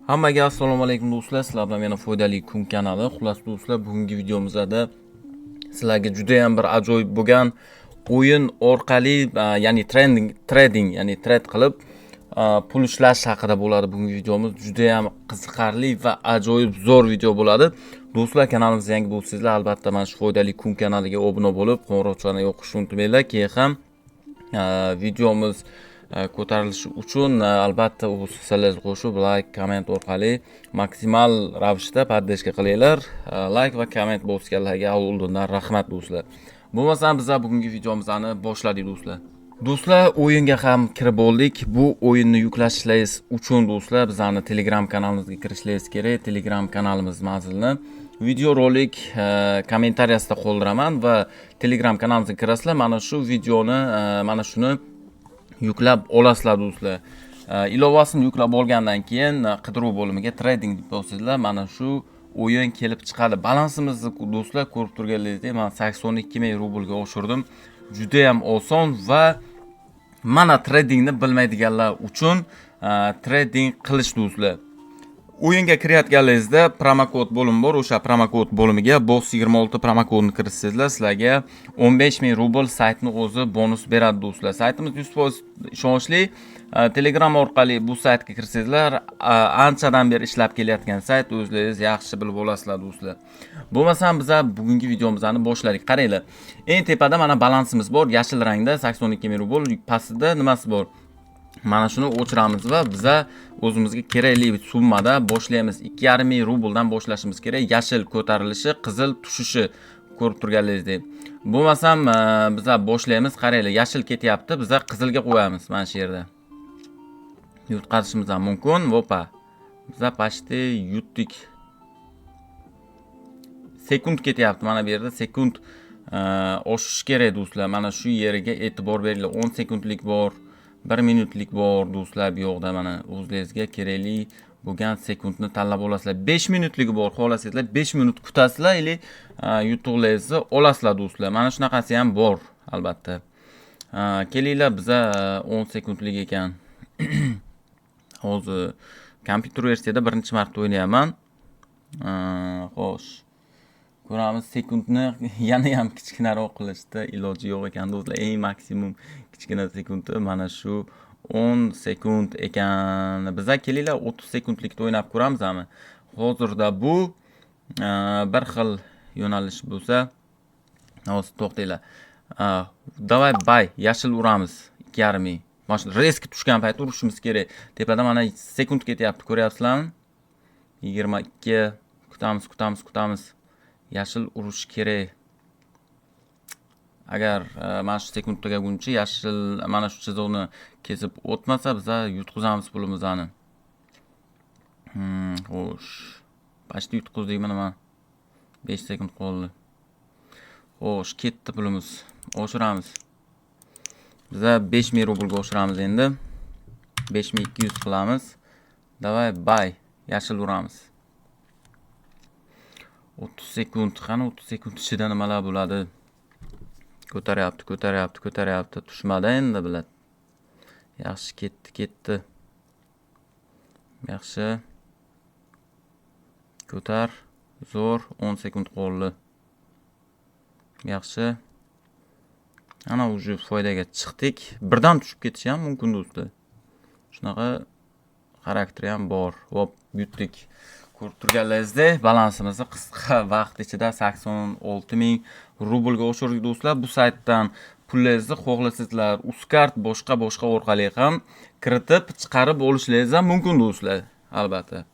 Hammaga assalomu alaykum do'stlar, sizlar bilan meni Foydali Kun kanali. Xullas do'stlar, bugungi videomizda sizlarga juda ham bir ajoyib bo'lgan o'yin orqali, ya'ni trading, ya'ni trade qilib pul ishlash haqida bo'ladi bugungi videomiz. Juda ham qiziqarli va ajoyib zo'r video bo'ladi. Do'stlar, kanalimizga yangi bo'lsangizlar, albatta mana shu Foydali Kun kanaliga obuna bo'lib, qo'ng'iroqchani yoqishni unutmanglar. Keyin ham videomiz ko'tarilishi uchun albatta o'z hissalaringizni qo'shib, like, komment orqali maksimal ravishda поддержка qilinglar. Like va komment bosganlarga oldindan rahmat do'stlar. Bo'lmasam biz bugungi videomizni boshladik do'stlar. Do'stlar, o'yinga ham kirib oldik. Bu o'yinni yuklashingiz uchun do'stlar, bizani Telegram kanalimizga kirishingiz kerak. Telegram kanalimiz manzilini video rolik kommentariyasida qoldiraman va Telegram kanalimizga kirasizlar, mana shu videoni, mana shuni yuklab olasizlar do'stlar. Ilovasini yuklab olgandan keyin qidiruv bo'limiga trading deb yozsangizlar, mana shu o'yin kelib chiqadi. Balansimizni do'stlar, ko'rib turganlaringizdek, man 82 ming rublga oshirdim. Juda ham oson va mana tradingni bilmaydiganlar uchun trading qilish do'stlar. O'yinga kirayotganlaringizda promokod bo'limi bor. O'sha promokod bo'limiga BOSS 26 promokodini kiritsangizlar, sizlarga 15 ming rubl saytni o'zi bonus beradi do'stlar. Saytimiz 100% ishonchli. Telegram orqali bu saytga kirsangizlar, anchadan beri ishlab kelayotgan sayt, o'zlaringiz yaxshi bilib olasizlar do'stlar. Bo'lmasam biza bugungi videomizni boshladik. Qaranglar. Eng tepada mana balansimiz bor, yashil rangda 82 ming rubl, pastida nimasi bor? Mana shuni o'chiramiz va biza o'zimizga kerakli summada boshlaymiz. 2,5 ming rubldan boshlashimiz kerak. Yashil ko'tarilishi, qizil tushishi, ko'rib turganingizdek. Bo'lmasam biza boshlaymiz. Qaranglar, yashil ketyapti, biza qizilga qo'yamiz mana shu yerda. Yutqazishimiz ham mumkin. Vopa. Biza почти yutdik. Sekund ketyapti mana bu yerda, sekund oshishi kerak do'stlar. Mana shu yeriga e'tibor beringlar. 10 sekundlik bor, 1 minutlik bor do'stlar bu yoqda, mana o'zlaringizga kerakli bo'lgan sekundni tanlab olasizlar. 5 minutligi bor, xohlasangizlar 5 minut kutasizlar или yutuqlaringizni olasizlar do'stlar. Mana shunaqasi ham bor albatta. Kelinglar, biza 10 sekundlik ekan. Hozir kompyuter versiyada birinchi marta o'ynayapman. Xo'sh. Ko'ramiz, sekundni yana ham kichkinaroq qilishda iloji yo'q ekan do'stlar. Eng maksimum kichkina sekundi mana shu 10 sekund ekan. Biza kelinglar, 30 sekundlikda o'ynab ko'ramizmi? Hozirda bu bir xil yo'nalish bo'lsa, hozir to'xtanglar. Давай buy, yashil uramiz 2,5 ming. Mana shu резко tushgan paytda urishimiz kerak. Tepada mana sekund ketyapti, ko'ryapsizlarmi? 22, kutamiz, kutamiz, kutamiz. Yashil urish kerak. Agar mana shu sekund tugaguncha yashil mana shu chiziqni kesib o'tmasa, biza yutqizamiz pulimizni. Xo'sh. Почти yutqizdik mana mana. 5 sekund qoldi. Xo'sh, ketdi pulimiz. Oshiramiz. Biza 5000 rublga oshiramiz endi. 5200 qilamiz. Давай buy, yashil uramiz. 30 sekund, qani 30 sekund ichida nimalar bo'ladi? Ko'taryapti, ko'taryapti, ko'taryapti. Tushmadi endi biladi. Yaxshi ketdi, ketdi. Yaxshi. Ko'tar. Zo'r, 10 sekund qoldi. Yaxshi. Ana уже foydaga chiqdik. Birdan tushib ketishi ham mumkin do'stlar. Shunaqa xarakteri ham bor. Hop, yutdik. Ko'rib turganlaringizdek, balansimizni qisqa vaqt ichida 86 ming rublga oshirdik do'stlar. Bu saytdan pulingizni xohlasangizlar Uzcard, boshqa boshqa orqali ham kiritib, chiqarib olishlaringiz ham mumkin do'stlar, albatta.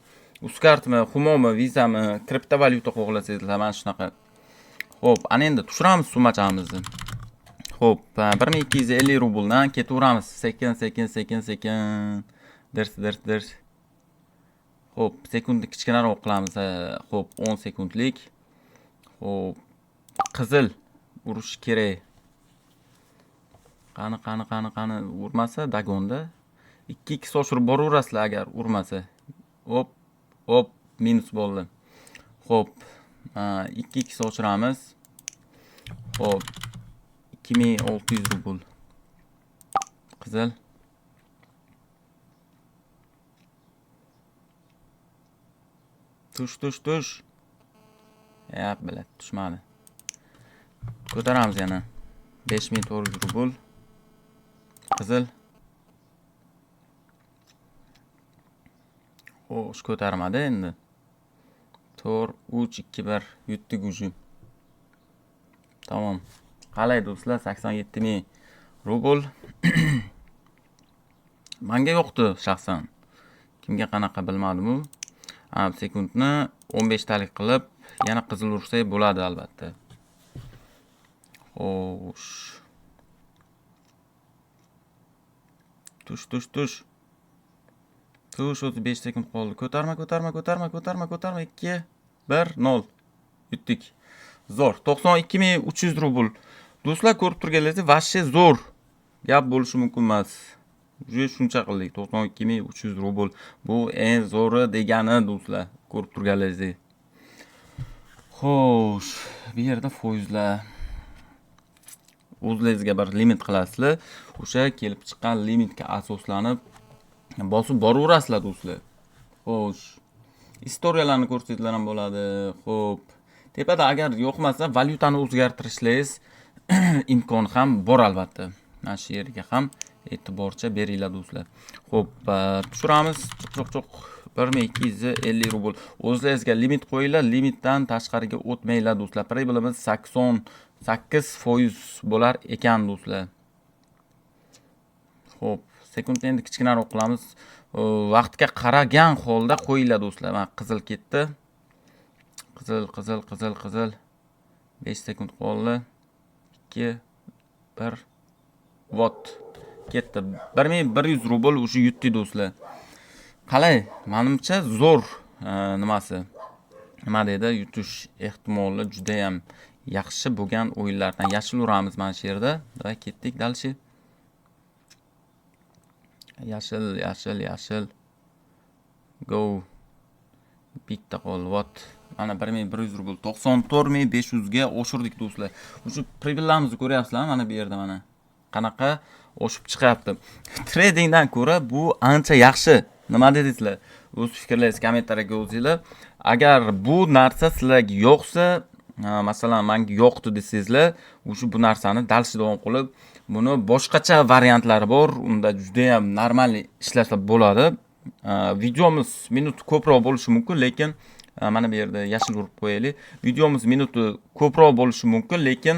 Uzcardmi, Humomi, Visami, kriptovalyuta xohlasangizlar, mana shunaqa. Xo'p, ana endi tushiramiz summachamizni. Xo'p, 1250 rubldan ketaveramiz. Sekin, sekin, sekin, sekin. Dirs, dirs, dirs. Xo'p, sekundni kichkinaroq qilamiz. Xo'p, 10 sekundlik. Xo'p, qizil urish kerak. Qani, qani, qani, qani, urmasa догон da. 2x oshirib boraverasizlar agar urmasa. Hop, hop, minus bo'ldi. Xo'p, 2x oshiramiz. Xo'p, 2600 rubl. Qizil. Tush, tush, tush. Ya, блядь, tushmadi. Ko'taramiz yana. 5400 rubl. Qizil. Xo'sh, ko'tarmadi endi. 4 3 2 1 yutdik уже. Tamom. Qalay do'stlar, 87000 rubl. Menga yoqdi shaxsan. Kimga qanaqa bilmadim-u. Sekundni 15 talik qilib, yana qizil ursak bo'ladi albatta. Xo'sh. Tush, tush, tush. Tush, 35 sekund qoldi. Ko'tarma, ko'tarma, ko'tarma, ko'tarma, ko'tarma. 2 1 0. Yutdik. Zo'r. 92300 rubl. Do'stlar, ko'rib turganlaringizdek, vashshe zo'r. Gap bo'lishi mumkin emas. Уже shuncha qildik. 92300 rubl. Bu eng zo'ri degani do'stlar, ko'rib turganlaringizdek. Xo'sh, bu yerda foizlar. O'zlaringizga bir limit qilasizlar. O'sha kelib chiqqan limitga asoslanib bosib boraverasizlar do'stlar. Xo'sh, istoriyalarni ko'rsangizlar ham bo'ladi. Xo'p, tepada agar yo'qmasa valyutani o'zgartirishlaringiz imkoni ham bor albatta. Mana shu yerga ham e'tiborcha beringlar do'stlar. Xo'p, tushiramiz. Cho'q, cho'q, 1250 rubl. O'zlaringizga limit qo'yinglar, limitdan tashqariga o'tmanglar do'stlar. Прибылimiz 88% bo'lar ekan do'stlar. Xo'p, sekundni endi kichkinaroq qilamiz. Vaqtga qaragan holda qo'yinglar do'stlar. Mana qizil ketdi. Qizil, qizil, qizil, qizil. 5 sekund qoldi. 2 1 vot. Ketdi. 1100 rubl o'sha yutdi do'stlar. Qalay? Menimcha zo'r, nimasi? Nima deydi? Yutish ehtimoli juda ham yaxshi bo'lgan o'yinlardan. Yashil uramiz mana shu yerda. Va ketdik дальше. Yashil, yashil, yashil. Go. Bitta qoldi. Vot. Mana 1100 rubl. 94500 ga oshirdik do'stlar. O'sha прибыль larimizni ko'ryapsizlarmi? Mana bu yerda mana. Qanaqa oshib chiqyapti. Tradingdan ko'ra bu ancha yaxshi. Nima dedingizlar? O'z fikrlaringizni kommentariyaga yozinglar. Agar bu narsa sizlarga yoqsa, masalan, menga yoqdi desangizlar, o'sha bu narsani дальше davom qilib, buni boshqacha variantlari bor. Unda juda ham normal ishlasa bo'ladi. Videomiz minut ko'proq bo'lishi mumkin, lekin mana bu yerda yashil urib qo'yaylik. Videomiz minuti ko'proq bo'lishi mumkin, lekin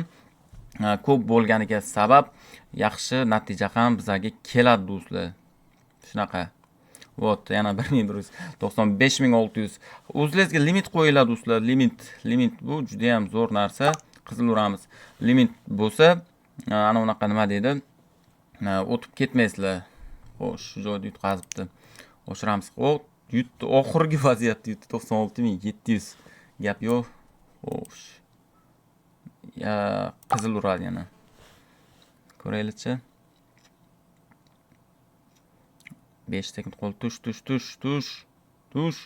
ko'p bo'lganiga sabab yaxshi natija ham bizlarga keladi do'stlar. Shunaqa. Вот, yana 1195 600. O'zlaringizga limit qo'yinglar do'stlar. Limit, limit bu juda ham zo'r narsa. Qizil uramiz. Limit bo'lsa, ana unaqa nima deydi? O'tib ketmaysizlar. Xo'sh, shu joyda yutqazibdi. Oshiramiz. O, yutdi. Oxirgi vaziyatda yutdi 96700. Gap yo'q. Xo'sh. Ya, qizil uradi yana. Ko'raylikchi. 5 sekund qoldi. Tush, tush, tush, tush, tush,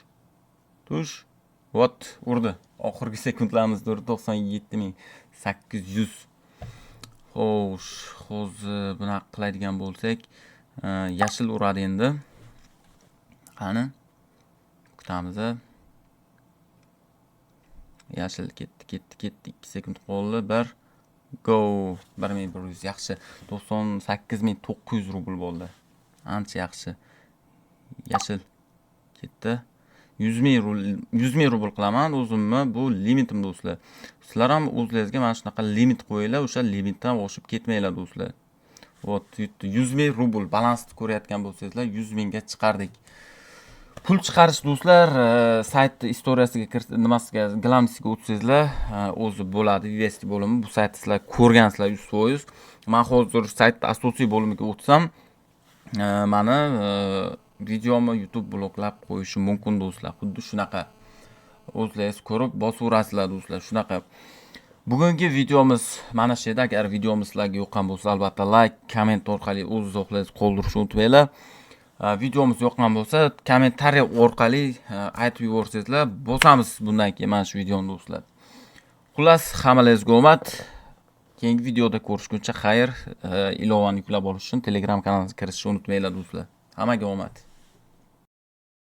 tush. Vot, urdi. Oxirgi sekundlarimizda urdi 97800. Xo'sh, hozir bunaqa qiladigan bo'lsak, yashil uradi endi. Qani? Kutamiz. Yashil ketdi, ketdi, ketdi. 2 sekund qoldi. 1 go. 1100 yaxshi. 98900 rubl bo'ldi. Ancha yaxshi. Yashil ketdi. 100 ming rubl, 100 ming rubl qilaman o'zimni bu limitim do'stlar. Sizlar ham o'zlaringizga mana shunaqa limit qo'yinglar, o'sha limitdan oshib ketmanglar do'stlar. Вот, yutdi. 100 ming rubl balansni ko'rayotgan bo'lsangizlar, 100 mingga chiqardik. Pul chiqarish do'stlar, sayt istoriyasiga kir, nimasiga, главный siga o'tsangizlar, o'zi bo'ladi, Vesti bo'limi. Bu saytni sizlar ko'rgansizlar 100%. Men hozir saytni asosiy bo'limiga o'tsam, mani videomni YouTube bloklab qo'yishi mumkin do'stlar. Xuddi shunaqa. O'zlaringiz ko'rib bosaverasizlar do'stlar, shunaqa. Bugungi videomiz mana shu yerda. Agar videomiz sizlarga yoqqan bo'lsa, albatta like, komment orqali o'z izohlaringizni qoldirishni unutmanglar. Videomiz yoqqan bo'lsa, kommentariya orqali aytib yuborsangizlar, bosamiz bundan keyin mana shu videoni do'stlar. Xullas, hammalaringizga omad. Keyingi videoda ko'rishguncha xayr. Ilovani yuklab olish uchun Telegram kanalimizga kirishni unutmanglar do'stlar. Hammaga omad.